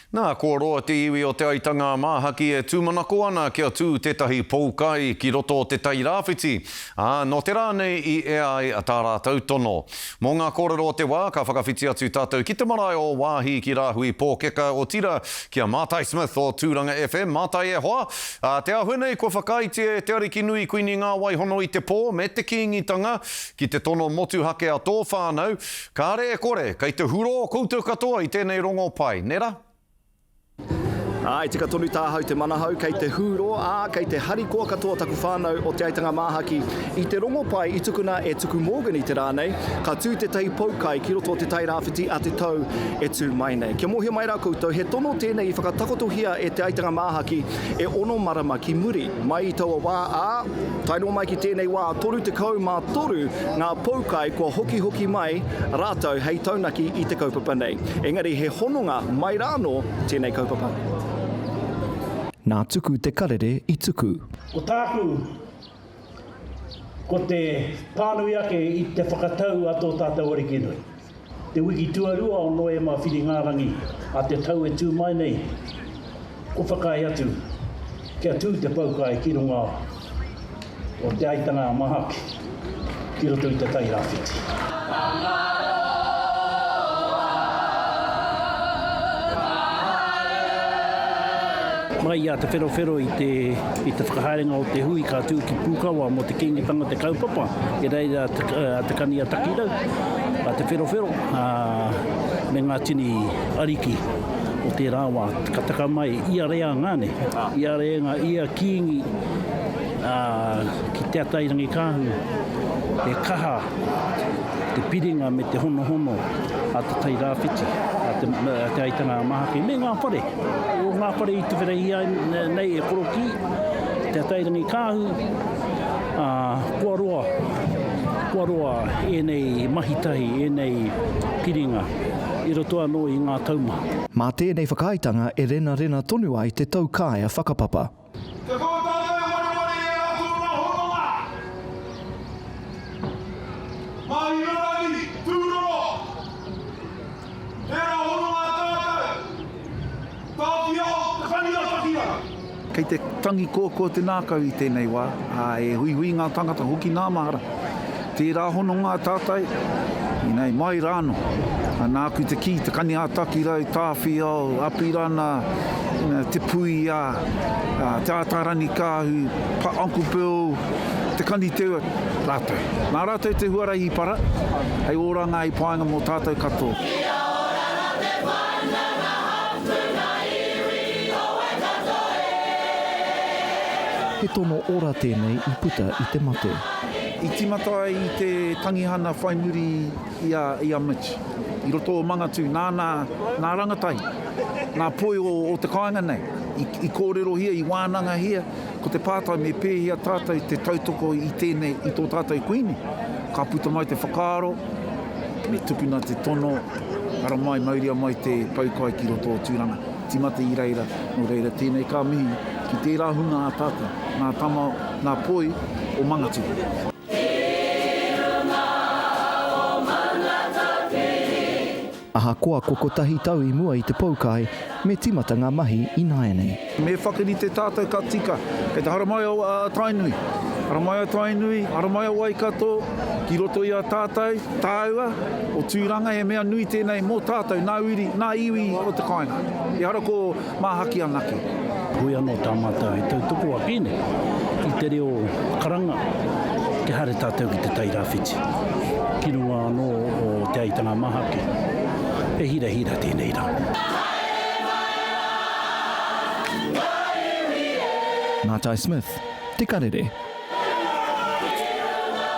Nā, kua roa te iwi o Te Aitanga-a-Māhaki e tūmanako ana kia tū tētahi poukai ki roto o Te Tai Rāwhiti, ā, nō te rā nei i ea ai tā rātou tono. Mō ngā kōrero o te wā, ka whakawhiti atu tātou ki te marae o Waahi ki Rāhui Pōkeka, otirā, ki a Mātai Smith o Tūranga FM. Mātai e hoa, ā, te āhua nei kua whakaaetia e Te Arikinui Kuini Ngā-waihono i te pō me te Kīngitanga ki te tono motuhake a tō whānau, Kāre e kore, kei te hurō koutou katoa i tēnei rongo pai, nē rā? Ā, i tika tonu tāhau te manahau, kei te hūrō, ā, kei te harikoa katoa taku whānau o Te Aitanga-a-Māhaki i te rongopai i tukuna e Tuku Morgan i te rā nei, ka tū tētahi poukai ki roto o Te Tairāwhiti a te tau e tū mai nei. Kia mōhio mai rā koutou, he tono tēnei i whakatakotohia e Te Aitanga-a-Māhaki e ono marama ki muri. Mai i taua wā, ā, Tae noa mai ki tēnei wā, 33 ngā poukai kua hokihoki mai rātou hei taunaki i te kaupapa nei. Engari he hononga mai rā anō tēnei kaupapa. Nā Tuku te karere i tuku. Ko tāku, ko te pānui ake i te whakatau a tō tātou Ariki nui. Te wiki tuarua o Noema Whiringarangi a te tau e tū mai nei, ko whakaae atu kia tū te poukai ki runga o Te Aitanga a Mahaki ki roto i Te Tai Rāwhiti. Mai i a Te Wherowhero i te i te whakahaerenga o te hui ka tū ki Pūkawa mō te Kīngitanga te kaupapa, i reira a Te Kani a Takirau, a Te Wherowhero, ā, me ngā tini ariki o tērā wā. Ka taka mai ia reanga, nē, ia reanga, ia kīngi, ā, ki Te Atairangikaahu, he kaha te piringa me te honohono a Te Tai Rāwhiti, a Te, a Te Aitanga-a-Māhaki, me ngā whare. O ngā whare i tuwherahia nei e Korokī, Te Atairangikaahu, ā, kua roa, kua roa ēnei mahi tahi, ēnei piringa i roto anō i ngā taumaha. Mā tēnei whakaaetanga e renarena tonu ai te taukaea whakapapa. Kia kaua tātou e wareware i ērā tōna hononga. Māhinārangi, tūroro! Tērā hononga a tātou. Tāwhiao, te kani a Takirau. Kei te tangi kōkō te nākau i tēnei wā, ā, e huihui ngā tangata hoki nā mahara. Tērā hononga a tātai, inei, mai rānō. Ā, nāku te kī, te kani a Takirau, Tāwhiao, Apirana, Te Puia, Te Ātaarangi-kāhu, Uncle Bill, Te Kani Te Ua, rātou. Nā rātou te huarahi i para, hei oranga, hei painga mō tātou katoa. Kia ora ra te whanau nga hapu nga iwi o Waikato e. He tono ora tēnei i puta i te mate. I tīmata ai i te tangihana whai muri i a, i a Mitch. I roto o Mangatū, nāna, nā rangatahi, nā poi o, o te kāinga nei, i, i kōrerohia, i wānangahia, ko te pātai me pēhea tātou te tautoko i tēnei, i tō tātou Kuini. Ka puta mai te whakaaro, me tukuna te tono, haramai, mauria mai te poukai ki roto o Tūranga. Tīmata i reira, nō reira tēnei ka mihi ki tērā hunga a tātou, ngā tama, ngā poi o Mangatū. Ahakoa kua kotahi tau i mua i te poukai, me timata nga mahi ināianei. Me whakarite tātou ka tika, kei te haramai a Tainui, haramai a Tainui, haramai a Waikato ki roto i a tātou, tāua, o Tūranga, he mea nui tēnei mō tātou, nā uri, nā iwi o te kāinga. Ehara ko Māhaki anake. Hoi anō tā mātou hei tautoko ake nei i te reo karanga kia haere tātou ki te Tai Rāwhiti, ki runga anō o Te Aitanga-a-Māhaki. He hirahira tēnei rā. Mātai Smith, Te Karere.